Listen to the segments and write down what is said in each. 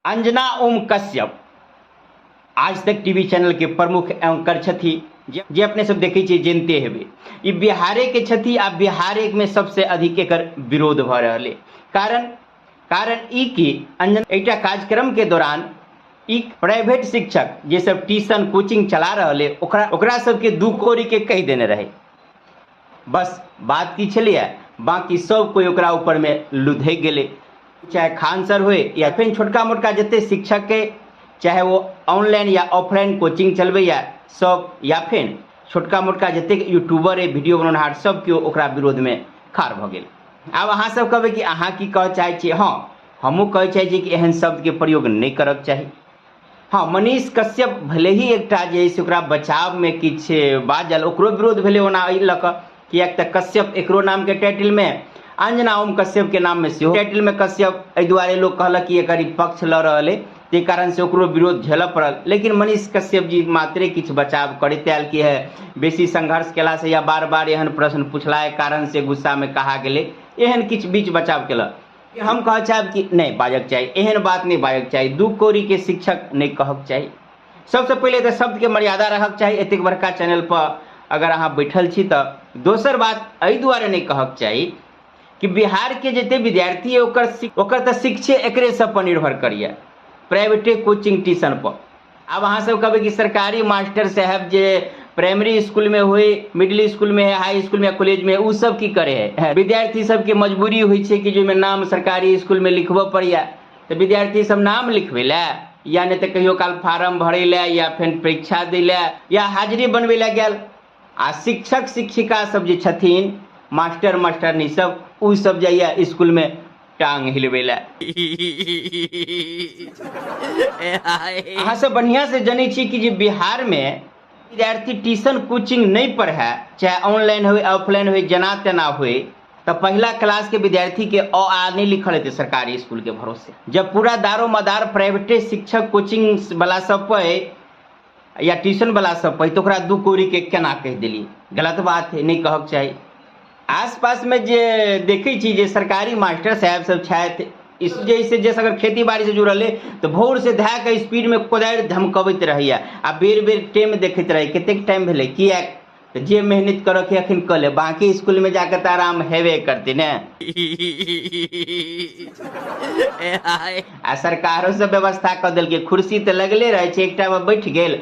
अंजना ओम कश्यप आज तक TV channel के प्रमुख एंकर छथि, जे अपने सब देखै छियै, जानते हेबै। ई बिहारे के छथि आ बिहारे में सबसे अधिक एकर विरोध भऽ रहल अइ। कारण कारण ई कि अंजना एकटा कार्यक्रम के दौरान ई प्राइवेट शिक्षक जे सब ट्यूशन कोचिंग चला रहल अइ, ओकरा ओकरा सबके 2 कौड़ी के कहि देने रहै। बस बात की छलैए, बाकी सब कोइ ओकरा ऊपरमे लुधकि गेलै, चाहे खान सर होय या फेर छोटका मोटका जते शिक्षकके, चाहे वो ऑनलाइन या ऑफलाइन कोचिंग चलबैए सब, या फेर छोटका मोटका जतेक यूट्यूबर अइ, वीडियो बनौनहार, सब केओ ओकरा विरोधमे खाड़ भऽ गेल। आब अहाँ सब कहबै कि अहाँ की कहऽ चाहै छियै? हँ, हमहूँ कहै चाहै छी कि एहन शब्दके प्रयोग नहि करक चाही। हँ, मनीष कश्यप भले ही एकटा जे है से ओकरा बचावमे किछु बाजल, ओकरो विरोध भेलै ओना एहि लऽ कऽ, किएक तऽ कश्यप एकरो नामके टाइटलमे, अंजना ओम कश्यपके नाममे सेहो टाइटलमे कश्यप, एहि दुआरे लोक कहलक कि एकर ई पक्ष लऽ रहल अइ, ताहि कारणसँ ओकरो विरोध झेलऽ पड़ल। लेकिन मनीष कश्यप जी मात्रे किछु बचाव करैत आयल कि है बेसी संघर्ष केलासँ या बार बार एहन प्रश्न पुछलाके कारणसँ गुस्सामे कहा गेलै, एहन किछु बीच बचाव केलक। हम कहऽ चाहब कि नहि बाजक चाही, एहन बात नहि बाजक चाही, 2 कौड़ीके शिक्षक नहि कहक चाही। सबसँ पहिले तऽ शब्दके मर्यादा रहक चाही एतेक बड़का चैनल पर अगर अहाँ बैठल छी तऽ। दोसर बात एहि दुआरे नहि कहक चाही कि बिहारके जते विद्यार्थी अइ ओकर तऽ शिक्षे एकरे सब पर निर्भर करैए, प्राइवेटे कोचिंग ट्यूशन पर। आब अहाँ सब कहबै कि सरकारी मास्टर साहब जे प्राइमरी स्कूल में होय, मिडिल स्कूल में है, हाई स्कूल में, कॉलेज में, उ सब की करे है? विद्यार्थी सबके मजबूरी होइ छै कि जाहिमे नाम सरकारी स्कूल में लिखबऽ पड़ैया, तऽ विद्यार्थी सब नाम लिखबै लए या नहि तऽ कहियो काल फार्म भरै लए या फेर परीक्षा दै लए या हाजिरी बनबै लए गेल। आ शिक्षक शिक्षिका सब जे छथिन, मास्टर मास्टरनी सब, उ सब जाइया स्कूल में टांग हिलबै लए। अहाँ सब बढ़िया से जनै छी कि जे बिहार में विद्यार्थी ट्यूशन कोचिंग नहीं पढ़े, चाहे ऑनलाइन होए ऑफलाइन होए, जेना तेना होए, तऽ पहिला क्लास के विद्यार्थी के अ आ नहीं लिखल हेतै सरकारी स्कूल के भरोसे। जब पूरा दारो मदार प्राइवेटे शिक्षक कोचिंग वाला सब पर या ट्यूशन वाला सब पर, तऽ ओकरा 2 कौड़ी के केना कहि देलियै? गलत बात है, नहीं कहक चाही। आसपास में जे देखै छी जे सरकारी मास्टर साहेब सब छथि, इस जैसे जैसे अगर खेती बाड़ी से जुड़ल है तऽ भोर से धए कऽ स्पीड में कोदारि धमकबैत रहैया आ बेर बेर टाइम देखैत रहै कतेक टाइम भेलै, किएक तऽ जे मेहनत करऽ के अखन कऽ ले, बाकी स्कूल में जाके तऽ आराम हेबे करतै ने। आ सरकारो सब व्यवस्था कऽ देलकै, कुर्सी तऽ लगले रहै छै, एकटा पर बैठ गेल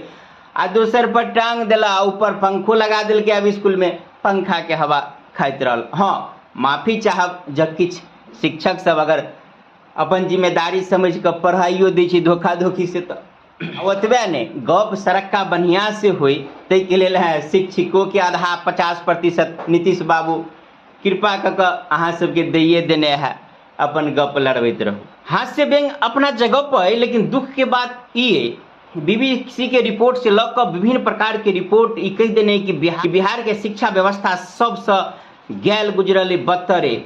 आ दोसर पर टांग देला, ऊपर पंखो लगा देलकै, आब स्कूल में पंखा के हवा खाइत रहल। हँ, माफी चाहब जब किछु शिक्षक सब अगर अपन जिम्मेदारी समझ कऽ पढ़ाइयो दै छै धोखाधोखी से तऽ ओतबे नहि, गप सरक्का बढ़िया से होय ताहिके लेल है शिक्षको के आधा 50% नीतीश बाबू कृपा कऽ कऽ अहाँ सबके दैये देने है, अपन गप लड़बैत रहू। हास्य व्यंग अपना जगह पर है, लेकिन दुख के बात ई है बीबीसी के रिपोर्ट से लऽ कऽ विभिन्न प्रकार के रिपोर्ट ई कहि देने कि बिहार के शिक्षा व्यवस्था सबसँ गैल गुजरल है, बदतर है।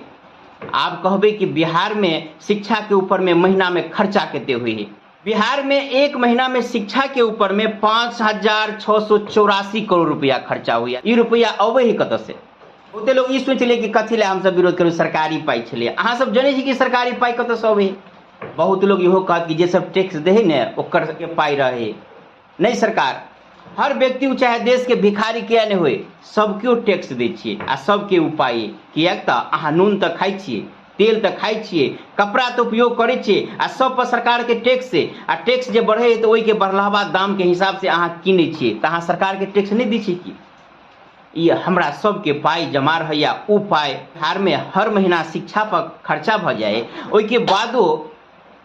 आब कहबै कि बिहार में शिक्षा के ऊपर में महीना में खर्चा कते हुई है? बिहार में एक महीना में शिक्षा के ऊपर में 5,684 करोड़ रुपया खर्चा हुई है। ई रुपया अबै है कतऽ से? बहुते लोग ई सोच ले कि कथी ले हमसब विरोध करू, सरकारी पाइ छलै। अहाँ सब जनै छी कि सरकारी पाइ कतऽ से अबै है? बहुत लोग इहो कहत कि जे सब टैक्स दे है ने ओकर सबके पाइ रहे। नहि, सरकार हर व्यक्ति, ओ चाहे देश के भिखारी किया नहि होय, सब केओ टैक्स दै छियै आ सबके ओ पाइ, किएक तऽ अहाँ नून तऽ खाइ छियै, तेल तऽ खाइ छियै, कपड़ा तऽ उपयोग करै छियै आ सब पर सरकार के टैक्स है आ टैक्स जे बढ़ै है तऽ ओहिके बढ़लावा दाम के हिसाब से अहाँ कीनै छियै, तऽ अहाँ सरकार के टैक्स नहि दै छियै की? ई हमरा सबके पाइ जमा रहैया, ओ पाइ बिहारमे हर महीना शिक्षा पर खर्चा भऽ जाइ, ओहिके बादो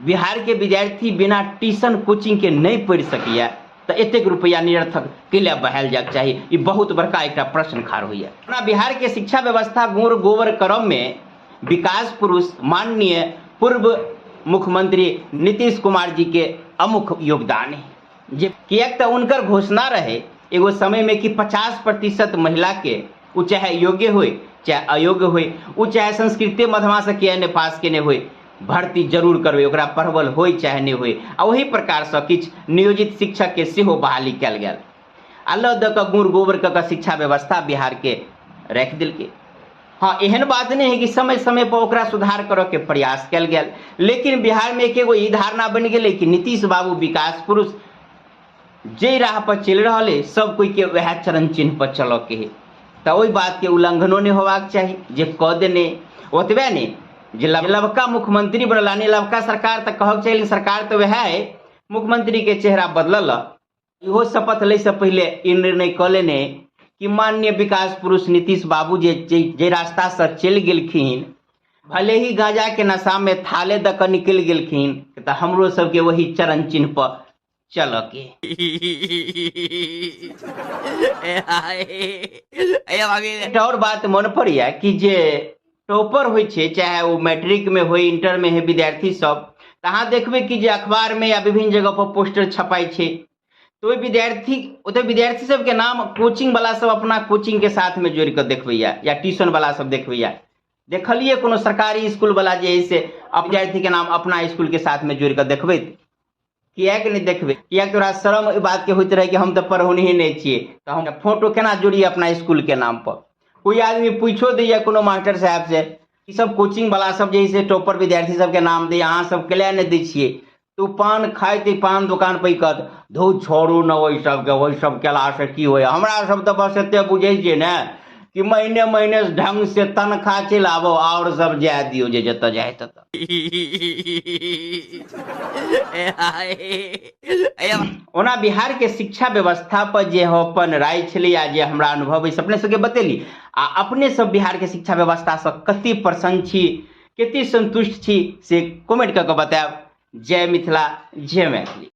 बिहार के विद्यार्थी बिना ट्यूशन कोचिंग के नहि पढ़ि सकैया, तऽ एतेक रुपैआ निरर्थक कैला बहायल जायके चाही? ई बहुत बड़का एकटा प्रश्न खाड़ होइया। अपना बिहार के शिक्षा व्यवस्था गोर गोबर करम में विकास पुरुष माननीय पूर्व मुख्यमंत्री नीतीश कुमार जी के अमुख योगदान है, जे किएक तऽ हुनकर घोषणा रहे एगो समय में कि 50% महिला के, ओ चाहे योग्य होय चाहे अयोग्य होय, ओ चाहे संस्कृते मध्यमा से किया नहि पास केने होय, भर्ती जरूर करबै, ओकरा पढ़बल होय चाहे नहि होय। आ ओही प्रकारसँ किछु नियोजित शिक्षकके सेहो बहाली कयल गेल आ लऽ दऽ कऽ गुड़ गोबर कऽ कऽ शिक्षा व्यवस्था बिहारके राखि देलकै। हँ, एहन बात नहि है कि समय समय पर ओकरा सुधार करऽ के प्रयास कयल गेल, लेकिन बिहारमे एक एगो ई धारणा बनि गेलै कि नीतीश बाबू विकास पुरुष जे राह पर चलि रहल है, सब कोई के वएह चरण चिन्ह पर चलऽ के है, तऽ ओहि बात के उल्लंघनो नहि होबाक चाही जे कऽ देने। ओतबे नहि, जे लबका मुख्यमंत्री बनला, नहि लबका सरकार तऽ कहक चाही, लेकिन सरकार तऽ वएह है, मुख्यमंत्री के चेहरा बदलल। इहो शपथ लैसँ पहिले ई निर्णय कऽ लेने कि माननीय विकास पुरुष नीतीश बाबू जे जे रास्तासँ चलि गेलखिन, भले ही गांजाके नशामे थाले दऽ कऽ निकलि गेलखिन, तऽ हमरो सबके वही चरण चिन्ह पर चलऽ के। एकटा आओर बात मन पड़ैया कि जे टॉपर होइ छै, चाहे ओ मैट्रिकमे होइ, इंटरमे होइ, विद्यार्थी सब, तऽ अहाँ देखबै कि जे अखबारमे या विभिन्न जगह पर पोस्टर छपाइ छै, तऽ ओहि विद्यार्थी ओतऽ विद्यार्थी सबके नाम कोचिंग वाला सब अपना कोचिंग के साथमे जोड़ि कऽ देखबैया या ट्यूशन वाला सब देखबैया। देखलियै कोनो सरकारी स्कूल वाला जे है से विद्यार्थी के नाम अपना स्कूल के साथमे जोड़ि कऽ देखबैत? किएक नहि देखबै? किएक तोरा शरम ओहि बातके होइत रहै कि हम तऽ पढ़ौनहे नहि छियै, तऽ हम फोटो केना जोड़ियै अपना स्कूलके नाम पर? कोइ आदमी पूछो दैया कोनो मास्टर साहेब से, ई सब कोचिंग वाला सब जे है से टॉपर विद्यार्थी सबके नाम दैया, अहाँ सब कैला नहि दै छियै? तऽ ओ पान खाइत पान दोकान पर कहत, धौ छोड़ू ने ओहि सबके, ओहि सब केलासँ की होइया, हमरा सब तऽ बस एते बुझै छियै ने कि महीने महीने ढंग से तनखा चलि आबो, आओर सब जाय दियौ जे जतऽ जाय ततऽ। ओना बिहार के शिक्षा व्यवस्था पर जे हम अपन राय छलै आ जे हमरा अनुभव अछि, अपने सबके बतेली। आ अपने सब बिहार के शिक्षा व्यवस्था सँ कते प्रसन्न छी, कते संतुष्ट छी, से कमेंट कऽ के बतायब। जय मिथिला, जय मैथिली।